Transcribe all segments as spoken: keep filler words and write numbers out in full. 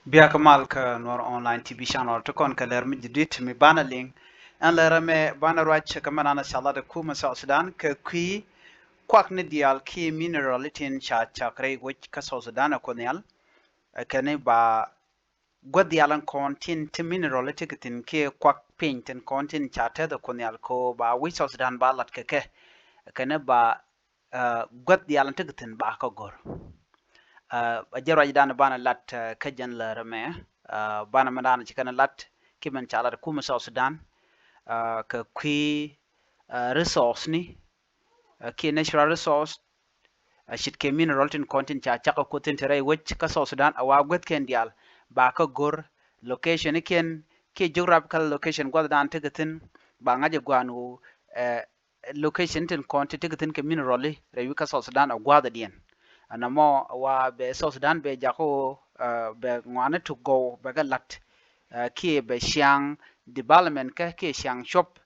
Bia kɛ mal kä Nuɔr Online T V channel ti kɔn kɛ lɛr mi jadid mi banɛ liŋ. Ɛn lɛr ɛmɛ banɛ ruac kɛ mɛn an a ca lat ɛ kumɛ South Sudan kɛ kui̱ kuak ni diaal kiɛ mineral itin ca cak rɛy wec kä South Sudan ɛ kuoth nhial. Ɛ kɛn i̱ ba guäth diaal in kɔn tin ti mineral i̱ ti kɛ thi̱n kiɛ kuak piny tin kɔn tin ca tɛth ɛ kuoth nhial ko ba wi̱c South Sudan ba lat kɛ kɛ. Ɛ kɛn i̱ ba guäth diaal in ti kɛ thi̱n ba kä go̱r. A jɛ ruacdan banɛ lat kä jɛn lär ɛmɛ, banɛ mɛn dan ci kɛn lat ki mɛn ca lat kumɛ South Sudan kɛ kui̱ resource ni kiɛ natural resource ce̱tkɛ mineral tin kɔn tin ca cak kä kuoth tin te rɛy wec kä South Sudan a wa guäth kɛn diaal ba kä go̱r location ni kɛn kiɛ geographical location gua̱thdan ti kɛ thi̱n ba ŋa̱c ɛ gua̱a̱n wu location tin kɔn ti ti kɛ thi̱n kɛ mineral i̱ rɛy wi̱c kä South Sudan a gua̱a̱th diɛn. Ɛn ɛmɔ wa bɛ South Sudan bɛ jakä ɣöö bɛ ŋuani tuk gɔw bɛ kɛ la̱t kiɛ bɛ ciaŋ development kɛ kiɛ ciaŋ cuɔp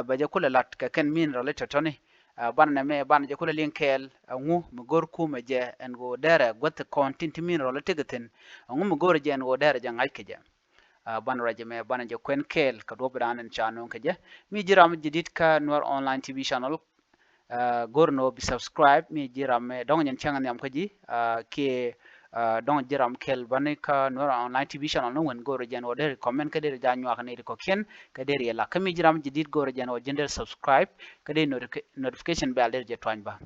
bɛ jɛ kulɛ la̱t kɛ kɛn mineral i̱ tɔ̱tɔ̱ni. Banɛ nɛmɛ banɛ jɛ kulɛ liŋ kɛɛl ɛŋu mi go̱r kumɛ jɛ ɛn ɣöö dɛrɛ guäth kɔn tin ti mineral i̱ ti kɛ thi̱n ɛŋu mi go̱r jɛ ɛn ɣöö dɛrɛ jɛ ŋa̱c kɛ jɛ. Banɛ ruac ɛmɛ banɛ jɛ kuɛn kɛɛl kɛ duɔ̱p dan in ca nööŋ kɛ jɛ. Mi ji̱ ram jadid kä Nuer Online T V channel, go̱r ni ɣöö bi subscribe mi ji̱ ram mɛ dɔ̱ŋ nyɛn cäŋ nhiam kä ji̱ kiɛ dɔ̱ŋ ji̱ ram kɛl bani kä Nuer Online T V channel ni wen go̱r jɛn ɣöö deri comment kä deri ja nyuak ni ri kɔ̱kiɛn kä deri yɛ lak kä mi ji̱ ram jadid go̱r jɛn ɣöö ji̱n deri subscribe kä deri notification bell deri jɛ tuany ba.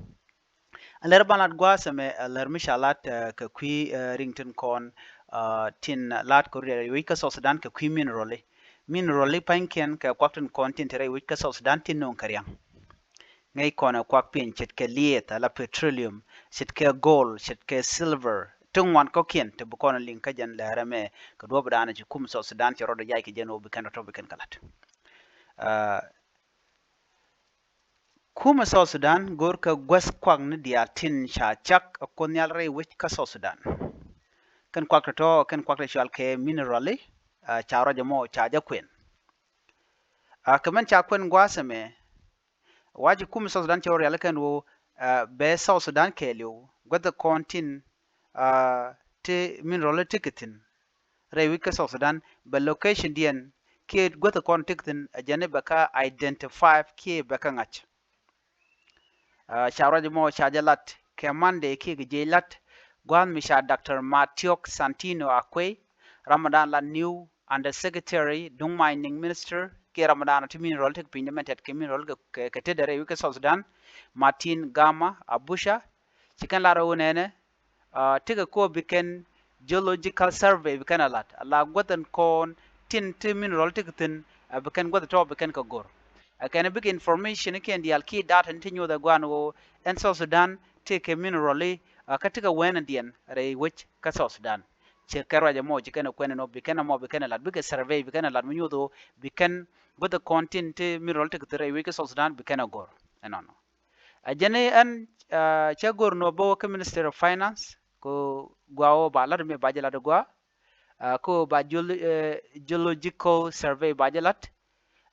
Ɛ lär ban lat gua̱a̱th ɛmɛ ɛ lär mi ca lat kɛ kui̱ riŋ tin kɔn tin lat kɛ rɛy wec kä South Sudan kɛ kui̱ mineral i̱. Mineral i̱ pa̱nykiɛn kɛ kuak tin kɔn tin te rɛy wec kä South Sudan tin no̱o̱ŋ kɛ riaŋ. Ŋäc kɔn ɛ kuak piny ce̱tkɛ lieth ala petroleum, ce̱tkɛ gold, ce̱tkɛ silver ti ŋuan kɔ̱kiɛn ti bi kɔn liŋ kä jɛn lär ɛmɛ kɛ duɔ̱p dan ci kum South Sudan ci rɔɔdɛ yac kɛ jɛn ɣöö bi kɛn tɔ̱tɔ̱ bi kɛn kɛ lat. Kumɛ South Sudan go̱o̱r kɛ guäth kuak ni diaal tin ca cak ɛ kuoth nhial rɛy wec kä South Sudan. Kɛn kuak tɔ̱tɔ̱ kɛn kuak tɛ cual kɛ mineral i̱ ca ruac ɛmɔ ca jɛ kuɛn. Kɛ mɛn ca kuɛn gua̱a̱th ɛmɛ wa ci kumɛ South Sudan cɛ rɔ rial kɛn ɣöö bɛ South Sudan kɛɛliw guäth kɔn tin ti mineral i̱ ti kɛ thi̱n rɛy wec kä South Sudan bɛ location diɛn kiɛ guäth kɔn ti kɛ thi̱n ɛ jɛn i̱ bɛ kä identify kiɛ bɛ kä ŋa̱c. Ca ruac mɔ ca jɛ lat kɛ Monday kiɛ kɛ jiɛc lat gua̱a̱th mi ca Doctor Matiok Santino Akwei, ram mi dan la new under secretary duŋ mining minister kiɛ ram mi dan ti mineral ti kɛ piny ni mɛn tɛt kɛ mineral kɛ tetdɛ rɛy wec kä South Sudan, Martin Gama Abusha, ci kɛn lar ɣöö nɛnɛ Aa, tekɛ kɔ bi kɛn geological survey bi kɛn a lat. A la guäth ɛn kɔn tin ti mineral tekɛ thi̱n, a bi kɛn guäth tɔ̱ bi kɛn kɛ go̱r. A kɛn bikɛ information kiɛn diaal kiɛ data ni ti nyuɔth a gua̱a̱n ɣöö ɛn South Sudan tekɛ mineral i̱, a kä tekɛ wɛn ɛn diɛn rɛy wec kä South Sudan. Cɛ kɛ ruac ɛmɔ ci kɛn ɛ kuɛn ɛn ɔ bi kɛn ɛmɔ bi kɛn ɛ lat, bikɛ survey bi kɛn ɛ lat mi nyuɔth ɣöö bi kɛn guäth kɔn tin ti mineral tekɛ thi̱n rɛy wec kä South Sudan bi kɛn ɛ go̱r. Ɛnɔnɔ. A jɛn i̱ ɛn, aa, cä go̱r nɔ bä wä kä Ministry of Finance kɛ gua wä ba lat mi ba jɛ lat gua, aa, kɛ wä ba geolo-, ɛ, geological survey ba jɛ lat.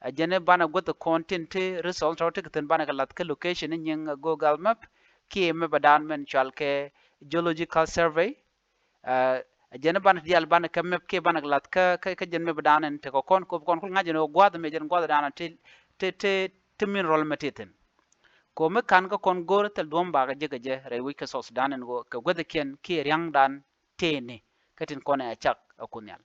A jɛn i̱ banɛ guäth kɔn tin ti result tɔ̱ ti kɛ thi̱n banɛ kɛ lath kä location i̱ nyiŋ Google Map kiɛ map dan mɛn cual kɛ geological survey. Aa, a jɛn i̱ banɛ diaal banɛ kɛ map kiɛ banɛ kɛ lath kä, kä, kä jɛn map dan in tekɛ kɔn kop kɔn kul ŋa̱c jɛn i̱ gua̱th mɛ jɛn gua̱th dan in ti, ti, ti, ti mineral mɛ ti thi̱n. Ko mi ka̱n kä kɔn go̱o̱r thil duɔ̱m bakɛ jek kɛ jɛ rɛy wec kä South Sudan ɛn ɣöö kɛ guäthkiɛn kiɛ ria̱ŋdan tëëni kä tin kɔn ɛ cak ɛ kun nhial.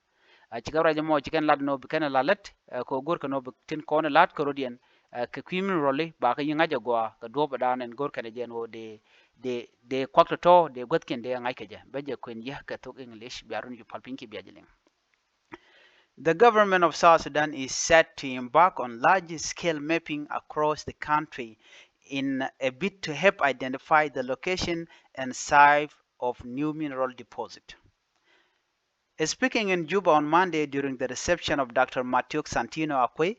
Ɛ cikɛ ruac ɛmɔ ci kɛn lat ɛn ɣöö bi kɛn ɛ la lät, ɛ kɛ ɣöö go̱o̱r kɛn ɣöö bi tin kɔn ɛ la̱t kärɔ̱diɛn, ɛ kɛ kui̱ mineral i̱ bakɛ yi̱ ŋa̱c ɛ gɔaa kɛ duɔ̱ɔ̱p ɛ da̱a̱n ɛn go̱o̱r kɛn ɛ jɛ ɛn ɣöö dee, dee, dee kuak tɔ̱tɔ̱ dee guäthkiɛn dee ɛ ŋa̱c kɛ jɛ. Bɛ jɛ kuɛn yɛ kɛ thok English bia run cu pal piny kiɛ bia jɛ liŋ. The government of South Sudan is set to embark on large-scale mapping across the country in a bid to help identify the location and size of new mineral deposit. Speaking in Juba on Monday during the reception of Doctor Matiok Santino Akwe,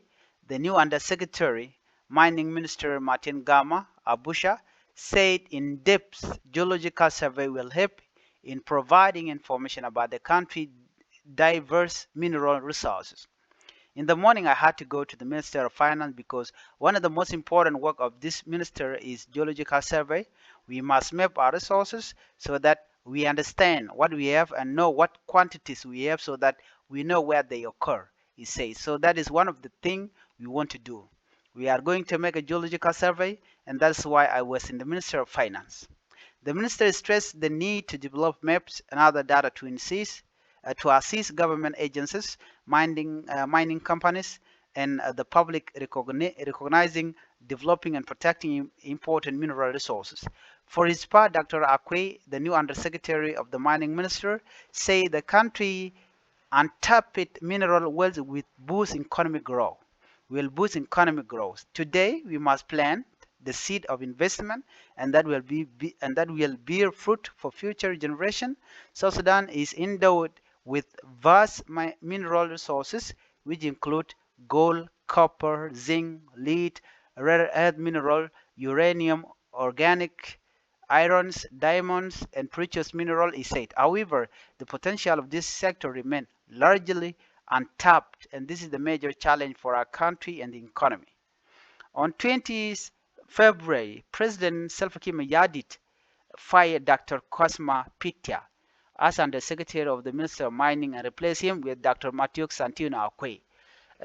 the new Undersecretary, Mining Minister Martin Gama Abusha said in-depth geological survey will help in providing information about the country diverse mineral resources. In the morning, I had to go to the Minister of Finance because one of the most important work of this minister is geological survey. We must map our resources so that we understand what we have and know what quantities we have so that we know where they occur, he says. So that is one of the things we want to do. We are going to make a geological survey, and that's why I was in the Ministry of Finance. The minister stressed the need to develop maps and other data to insist, uh, to assist government agencies, mining, uh, mining companies, and, uh, the public recogni-, recognizing, developing, and protecting im-, important mineral resources. For his part, Doctor Akwe, the new undersecretary of the mining minister, say the country untapped mineral wealth with boost economic growth, will boost economic growth. Today, we must plant the seed of investment, and that will be, be and that will bear fruit for future generation. South Sudan is endowed with vast mi-, mineral resources, which include gold, copper, zinc, lead, rare earth mineral, uranium, organic irons, diamonds, and precious mineral, he said. However, the potential of this sector remain largely untapped, and this is the major challenge for our country and the economy. On twentieth February, President Salva Kiir Mayardit fired Doctor Cosma Pitia as Undersecretary of the Ministry of Mining and replaced him with Doctor Matiuk Santino Akwe.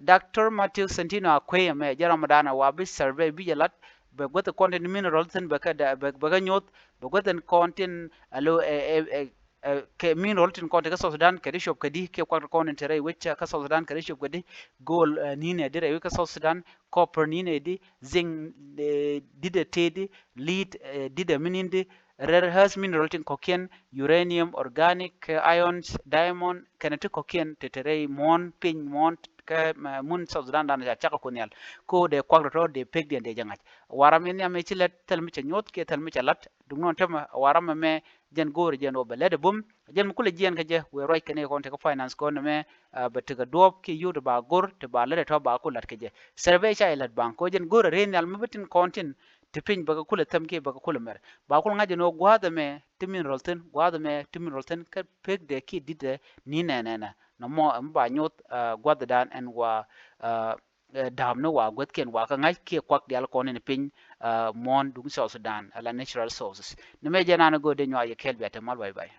Doctor Matiuk Santino Akwe mɛ jɛ Ramadan a wa bi survey bi jɛ lat bɛ guäth kɔn tin mineral thin bɛ kɛ da, bɛ, bɛ kɛ nyoth bɛ guäth kɔn tin alo ɛ, ɛ, ɛ, ɛ, kɛ mineral tin kɔn ti kä South Sudan kɛ di shop kɛ di kɛ kuak kɔn tin te rɛy wec kä South Sudan kɛ di shop kɛ di gold, ɛ, ni nɛ di rɛy wec kä South Sudan, copper ni nɛ di, zinc, ɛ, di dɛ te di, lead, ɛ, di dɛ mi ni di, rare earth mineral tin kɔkiɛn, uranium, organic, ɛ, ions, diamond, kɛnɛ ti kɔkiɛn te te rɛy muɔ̱n piny muɔ̱n kä, ɛ, mun South Sudan dan ca cak kɛ kun nhial. Ko dee kuak dɔtɔ dee pek diɛn dee jɛ ŋa̱c. Waram in nhiam ci lɛt thil mi cɛ nyoth kiɛ thil mi cɛ lat. Duŋ nɔn tämɛ waram mɛ jɛn go̱o̱r jɛn wä bɛ lɛt ɛ bum. Jɛn mi kulɛ jiɛn kä jɛ wëë ruac kɛn i̱ kɔn tekɛ finance kɔn mɛ, ah, bɛ tekɛ duɔ̱ɔ̱p kiɛ yio̱w ti ba go̱r ti ba lɛt ɛ tɔ̱ ba ku la̱t kɛ jɛ. Survey ca ilät baŋ ko jɛn go̱o̱r ɛ rɛy nhial mi bi tin kɔn tin ti piny bɛ kɛ kulɛ thäm kiɛ bɛ kɛ kulɛ mɛr. Ba kul ŋa̱c jɛn wä gua̱a̱th ɛmɛ ti mineral thin, gua̱a̱th ɛmɛ ti mineral thin kä pek dɛ kiɛ di̱t dɛ ni nɛnɛnɛ. Nɔmɔ ɛmɛ ba nyoth, ah, gua̱a̱th dan ɛn wa, ah, eh, däämni wa guäthkiɛn wa kä ŋa̱c kiɛ kuak diaal kɔn in piny, ah, muɔ̱ɔ̱n duŋ South Sudan ala natural resources. Ni mɛ jɛ nan go̱o̱r dee nyuak yɛ kɛɛl bia te mal bye bye.